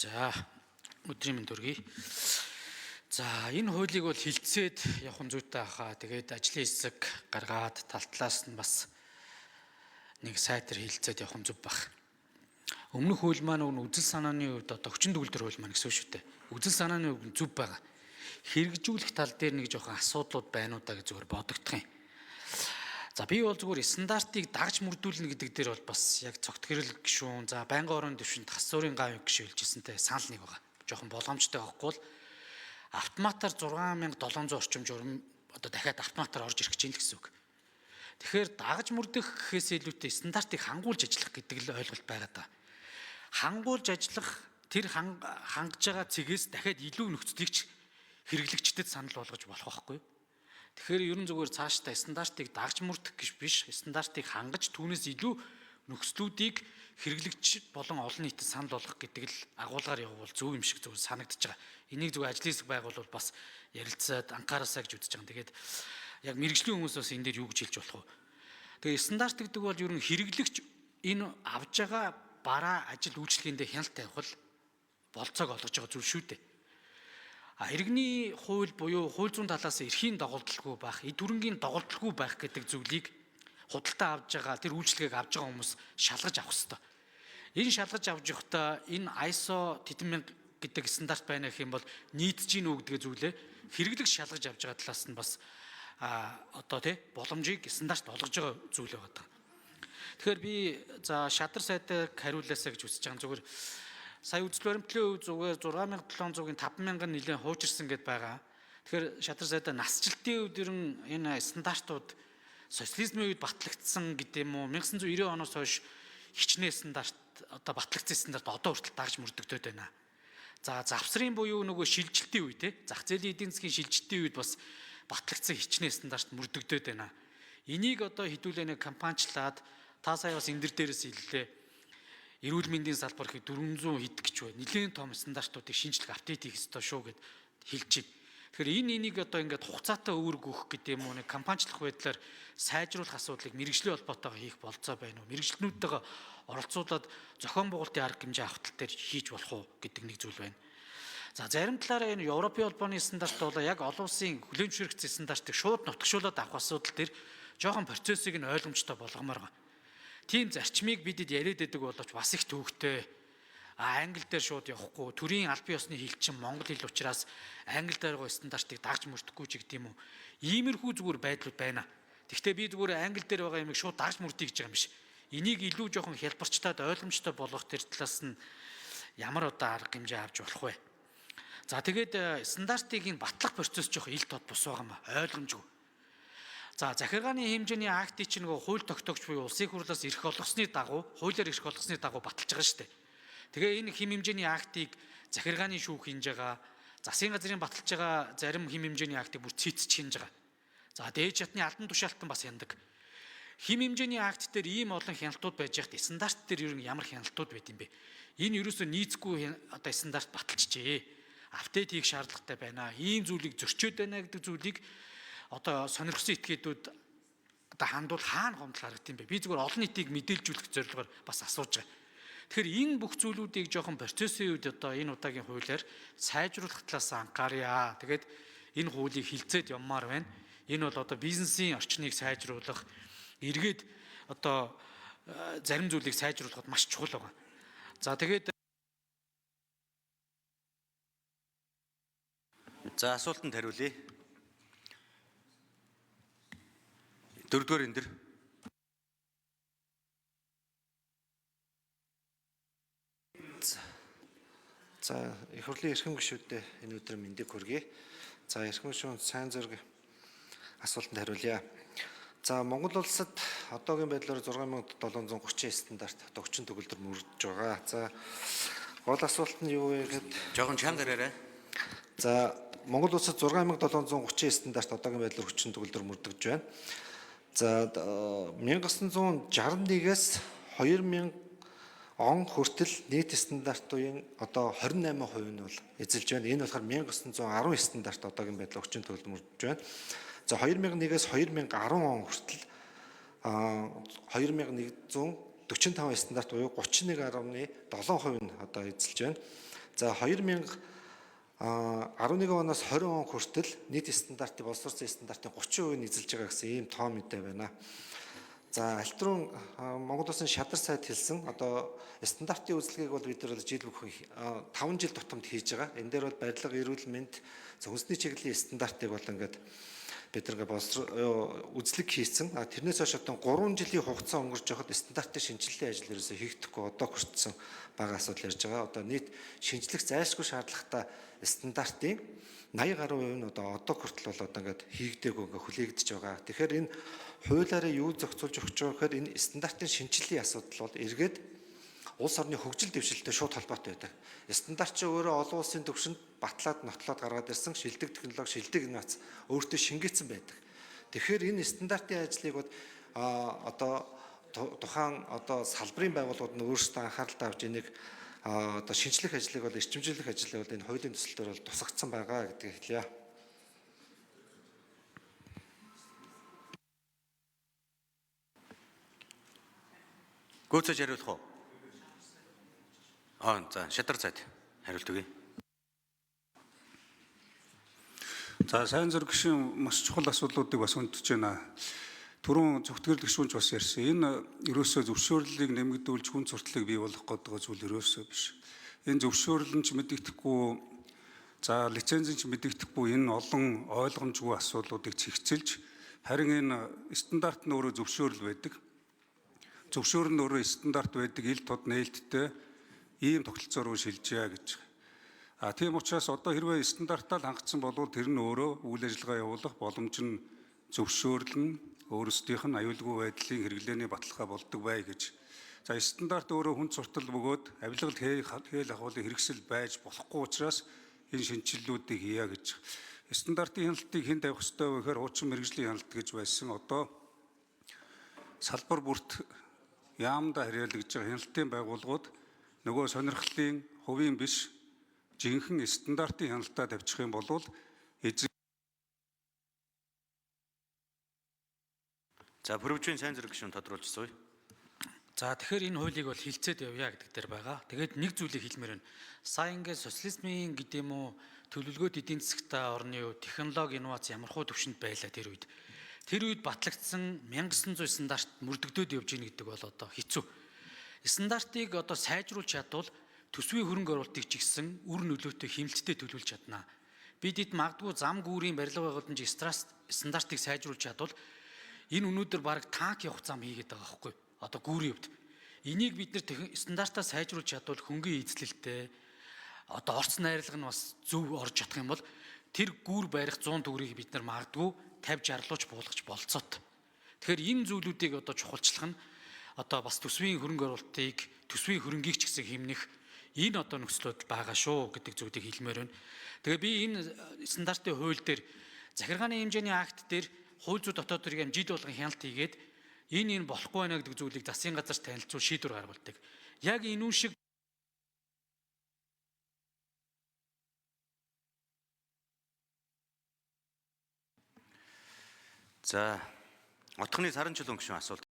За, өдрийн мэнд хүргэе. За, энэ хуулийг бол хилцээд явах нь зүйтэй хаа. Тэгээд ажлын хэсэг гаргаад тал талаас нь бас нэг сайтар хилцээд явах нь зүв бах. Өмнөх хууль маань үзэл санааны хувьд одоо хүчин төгөлдөр хууль маань гэсэн үг шүү дээ. Үзэл санааны хувьд зүв байгаа. Хэрэгжүүлэх тал дээр нэг жоохон асуудлууд байна уу да гэж зүгээр бодогдох юм. За, би бол зүгээр стандартыг дагж мөрдүүлнэ гэдэг дээр бол бас яг цогт гэрэл гишүүн, за байнгын орон төвшөнд тас зуурын гавь гишүүн хэлжсэнтэй санал нэг байгаа. Жохон боломжтой байхгүй бол автоматар 6700 орчим журам одоо дахиад автоматар орж ирэх гэж юм л гэсэн үг. Тэгэхээр дагаж мөрдөх гэхээс илүүтэй стандартыг хангуулж ажиллах гэдэг л ойлголт байгаа даа. Хангуулж ажиллах тэр хангаж байгаа цэгээс дахиад илүү нөхцөлийг ч хэрэглэгчдэд санал болгож болох байхгүй юу? Тэгэхээр ерөн зүгээр цаашдаа стандартыг дагж мөрдөх гэж биш, стандартыг хангаж түүнээс илүү нөхцлүүдийг хэрэглэгч болон олон нийтэд санал болгох гэдэг л агуулгаар явбал зөв юм шиг зүгээр санагдаж байгаа. Энийг зүгээр ажлын хэсэг байгуулвал бас ярилцаад анхаараасаа гэж үзэж байгаа. Тэгээд яг мэрэгжлийн хүмүүс бас энэ дээр юу гэж хэлж болох вэ? Тэгээд стандарт гэдэг бол ерөн хэрэглэгч энэ авж байгаа бараа ажил үйлчилгээндээ хяналт тавих л болцоог олгож байгаа зүйл шүү дээ. А иргэний хууль буюу хууль зүйн талаас эрхийн доголдолгүй байх, эд хөрөнгийн доголдолгүй байх гэдэг зүйлийг худалдаа авж байгаа, тэр үйлчилгээг авж байгаа хүмүүс шалгаж авах ёстой. Энэ шалгаж авч явахдаа энэ ISO тэдэн мянга гэдэг стандарт байна гэх юм бол нийцэж гин үү гэдэг зүйлээ хэрэглэгч шалгаж авж байгаа талаас нь бас одоо тий боломжийг стандарт олгож байгаа зүйл байгаа. Тэгэхээр би за шадар сайдыг хариулаасаа гэж үзэж байгаа. Зүгээр сая үзэл баримтлалын хувьд зүгээр 6700-ын 5000 нь нэлээд хуучирсан гэд байгаа. Тэгэхээр шадар сайдаа насжилтын хувьд ер нь энэ стандартууд социализмын үед батлагдсан гэдэг юм уу, 1990 оноос хойш хичнээн стандарт одоо батлагдсан стандарт одоо хүртэл дагж мөрдөгдөд байна. За, завсрын буюу нөгөө шилжилтийн үе те зах зээлийн эдийн засгийн шилжилтийн үед бас батлагдсан хичнээн стандарт мөрдөгдөд байна. Энийг одоо хэдүүлээ нэг компаничлаад та сая бас энэ дээрээс хэллээ. Эрүүл мэндийн салбар их 400 хэд гэж бай. Нилээн том стандартуудыг шинжлэх update хийх ёстой шүү гэд хэлж байна. Тэгэхээр энийг одоо ингээд хугацаатай үүрэг өгөх гэдэг юм уу, нэг компаничлах байдлаар сайжруулах асуудлыг мэрэгжлийн холбоотойгоо хийх болцоо байна уу? Мэрэгжлнүүдтэйгээ оролцуулаад зохион байгуулалтын арга хэмжээ авах тал дээр хийж болох уу гэдэг нэг зүйл байна. За, зарим талаараа энэ Европын холбооны стандарт бол яг олон улсын хүлээн зөвшөөрөгдсөн стандартыг шууд нутагшуулад авах асуудал дээр жоохон процессыг нь ойлгомжтой болгомоор байгаа. Тийм зарчмыг бидэд яриад байдаг боловч бас их төвөгтэй. А англи дээр шууд явахгүй, төрийн албан ёсны хэл чинь монгол хэл учраас англи дээр байгаа стандартыг дагж мөрдөхгүй ч гэдэг юм уу. Иймэрхүү зүгээр байдлууд байна. Гэхдээ би зүгээр англи дээр байгаа юмыг шууд дагж мөрдий гэж байгаа юм биш. Энийг илүү жоохон хялбарчтаад ойлгомжтой болгох тэр талаас нь ямар одоо арга хэмжээ авч болох вэ? За, тэгээд стандартыг энэ батлах процесс жоохон ил тод бус байгаа юм а ойлгомжгүй. За, захиргааны хэмжээний актыг чинь нөгөө хууль тогтоогч буюу улсын хурлаас эрх олгосны дагуу, хуулиар эрх олгосны дагуу баталж байгаа шүү дээ. Тэгээ энэ хэм хэмжээний актыг захиргааны шүүх хинж байгаа, засгийн газрын баталж байгаа зарим хэм хэмжээний актыг бүр цэцэж хинж байгаа. За, дээд шатны албан тушаалтан бас хяндаг. Хэм хэмжээний акт дээр ийм олон хяналтууд байж байхад стандарт дээр ер нь ямар хяналтууд байд юм бэ? Энэ ерөөсөө нийцгүй одоо стандарт баталчихжээ. Update хийх шаардлагатай байна. Ийм зүйлийг зөрчөөд байна гэдэг зүйлийг одоо сонирхсан этгээдүүд одоо хандвал хаана гомдол харагдсан бэ? Би зүгээр олон нийтийг мэдээлжүүлэх зорилгоор бас асууж байгаа. Тэгэхээр энэ бүх зүйлүүдийг жоохон процессын үед одоо энэ удаагийн хуулиар сайжруулах талаас анхаарья. Тэгээд энэ хуулийг хилцээд явмаар байна. Энэ бол одоо бизнесийн орчныг сайжруулах, эргээд одоо зарим зүйлийг сайжруулахад маш чухал байгаа. За, тэгээд За, асуултанд хариулъя. Дөрөвдүгээр энэ дэр. За, их хурлын эрхэм гишүүдээ энэ өдөр мэндийг хүргэе. За, эрхэм гишүүн сайн зэрэг асуултанд хариулъя. За, Монгол улсад одоогийн байдлаар 6730 стандарт одоо хүчин төгөлдөр мөрдөж байгаа. За, гол асуулт нь юу вэ гэхэд жоохон чанга яриарай. За, Монгол улсад 6730 стандарт одоогийн байдлаар хүчин төгөлдөр мөрдөгж байна. За, 1961-ээс 2000 он хүртэл нийт стандартын одоо 28% нь бол эзэлж байна. Энэ болохоор 1910 стандарт одоогийн байдлаар хүчин төгөлдөр мөрдөж байна. За, 2001-ээс 2010 он хүртэл 2145 стандарт буюу 31.7% нь одоо эзэлж байна. За 2011 оноос 20 он хүртэл нийт стандартын боловсруулсан стандартын 30% нь эзэлж байгаа гэсэн ийм тоо мэдээ байна. За альтрун Монгол Улсын шадар сайд хэлсэн одоо стандартын үзлэгийг бол бид нар жил бүхэн 5 жил тутамд хийж байгаа. Энэ дээр бол барилга, эрүүл мэнд, үндэсний чиглэлийн стандартыг бол ингээд бид нар үзлэг хийсэн. Тэрнээс хойш одоо 3 жилийн хугацаа өнгөрч байхад стандартын шинжиллийн ажил ерөөсөө хийгдэхгүй одоо хүртсэн бага асуудал ярьж байгаа. Одоо нийт шинжлэх зайлшгүй шаардлагатай стандартын 80 гаруй хувь нь одоо хүртэл бол одоо ингээд хийгдээгүй ингээд хүлээгдэж байгаа. Тэгэхээр энэ хуулиараа юу зохицуулж өгч байгаа гэхээр энэ стандартын шинжиллийн асуудал бол эргээд улс орны хөгжил дэвшилтэй шууд холбоотой байдаг. Стандарт чи өөрөө олон улсын түвшинд батлаад нотлоод гаргаад ирсэн шилдэг технологи, шилдэг инновац өөртөө шингээсэн байдаг. Тэгэхээр энэ стандартын ажлыг бол одоо тухайн одоо салбарын байгууллагууд нь өөрсдөө анхааралтай авч энийг одоо шинжлэх ажлыг бол эрчимжүүлэх ажлыг бол энэ хуулийн төсөл дээр бол тусгагдсан байгаа гэдгийг хэлье. Гүйцэж хариулах уу? За шадар сайд хариулт өгье. За сайн зэрэг гишүүн маш чухал асуудлуудыг бас өндөж байна. Түрүүн зөвтгөрл гишүүнч бас ярьсан. Энэ ерөөсөө зөвшөөрлийг нэмэгдүүлж хүн суртлыг бий болгох гэдэг зүйл ерөөсөө биш. Энэ зөвшөөрөл нь ч мэдэгдэхгүй, за лиценз нь ч мэдэгдэхгүй энэ олон ойлгомжгүй асуудлуудыг цэгцэлж, харин энэ стандарт нь өөрөө зөвшөөрөл байдаг. Зөвшөөрөл нь өөрөө стандарт байдаг, ил тод нээлттэй ийм тогтолцоо руу шилжээ гэж. А тийм учраас одоо хэрвээ стандартаа л хангацсан бол тэр нь өөрөө үйл ажиллагаа явуулах боломж нь зөвшөөрөл нь өөрсдийнх нь аюулгүй байдлын хэрэглээний баталгаа болдог бай гэж. За стандарт өөрөө хүн суртал бөгөөд авилгал хээл ахуулын хэрэгсэл байж болохгүй учраас энэ шинэчлэлүүдийг хийя гэж. Стандартын хяналтыг хэн тавих ёстой вэ гэхээр хуучин мэргэжлийн хяналт гэж байсан. Одоо салбар бүрт яамдаа хэрэглэж байгаа хяналтын байгууллагууд нөгөө сонирхлын хувийн биш жинхэнэ стандартын хяналтаа тавьчих юм бол эзэн. За пүрэвжийн сайн зэрэг гишүүн тодруулж сууя. За тэгэхээр энэ хуулийг бол хилцээд явъя гэдэг дээр байгаа. Тэгээд нэг зүйлийг хэлмээр байна. Сая ингээд социализмын гэдэг юм уу төлөвлөгөөт эдийн засгтаа орны хувьд технологи инновац ямархуу түвшинд байлаа тэр үед. Тэр үед батлагдсан 1900 стандарт мөрдөгдөөд явж гин гэдэг бол одоо хэцүү. Стандартыг одоо сайжруулж чадвал төсвийн хөрөнгө оруулалтыг ч гэсэн үр нөлөөтэй хэмнэлттэй төлөвлөж чадна. Бид магадгүй зам гүүрийн барилга байгууламжийн стандартыг сайжруулж чадвал энэ өнөөдөр бараг танк явах зам хийгээд байгаа байхгүй. Одоо гүүрийн хувьд. Энийг бид нэр стандартаа сайжруулж чадвал хөнгөн эзлэлтэй одоо орц найрлага нь бас зөв орж чадах юм бол тэр гүүр барих 100 төгрөгийг бид нар магадгүй 50 60 лууч буулгах болцоот. Тэгэхээр энэ зүйлүүдийг одоо чухалчлах нь одоо бас төсвийн хөрөнгө оруулалтыг төсвийн хөрөнгийг ч гэсэн хэмнэх энэ одоо нөхцлүүд байгаа шүү гэдэг зүйлийг хэлмээр байна. Тэгээ би энэ стандартын хууль дээр захиргааны хэмжээний акт дээр хууль зүйн дотоод тэрэг жил болгон хяналт хийгээд энэ болохгүй байна гэдэг зүйлийг засгийн газар танилцуул шийдвэр гаргадаг. Яг энэ үн шиг За отхны саран чулуун гишүүн асуулт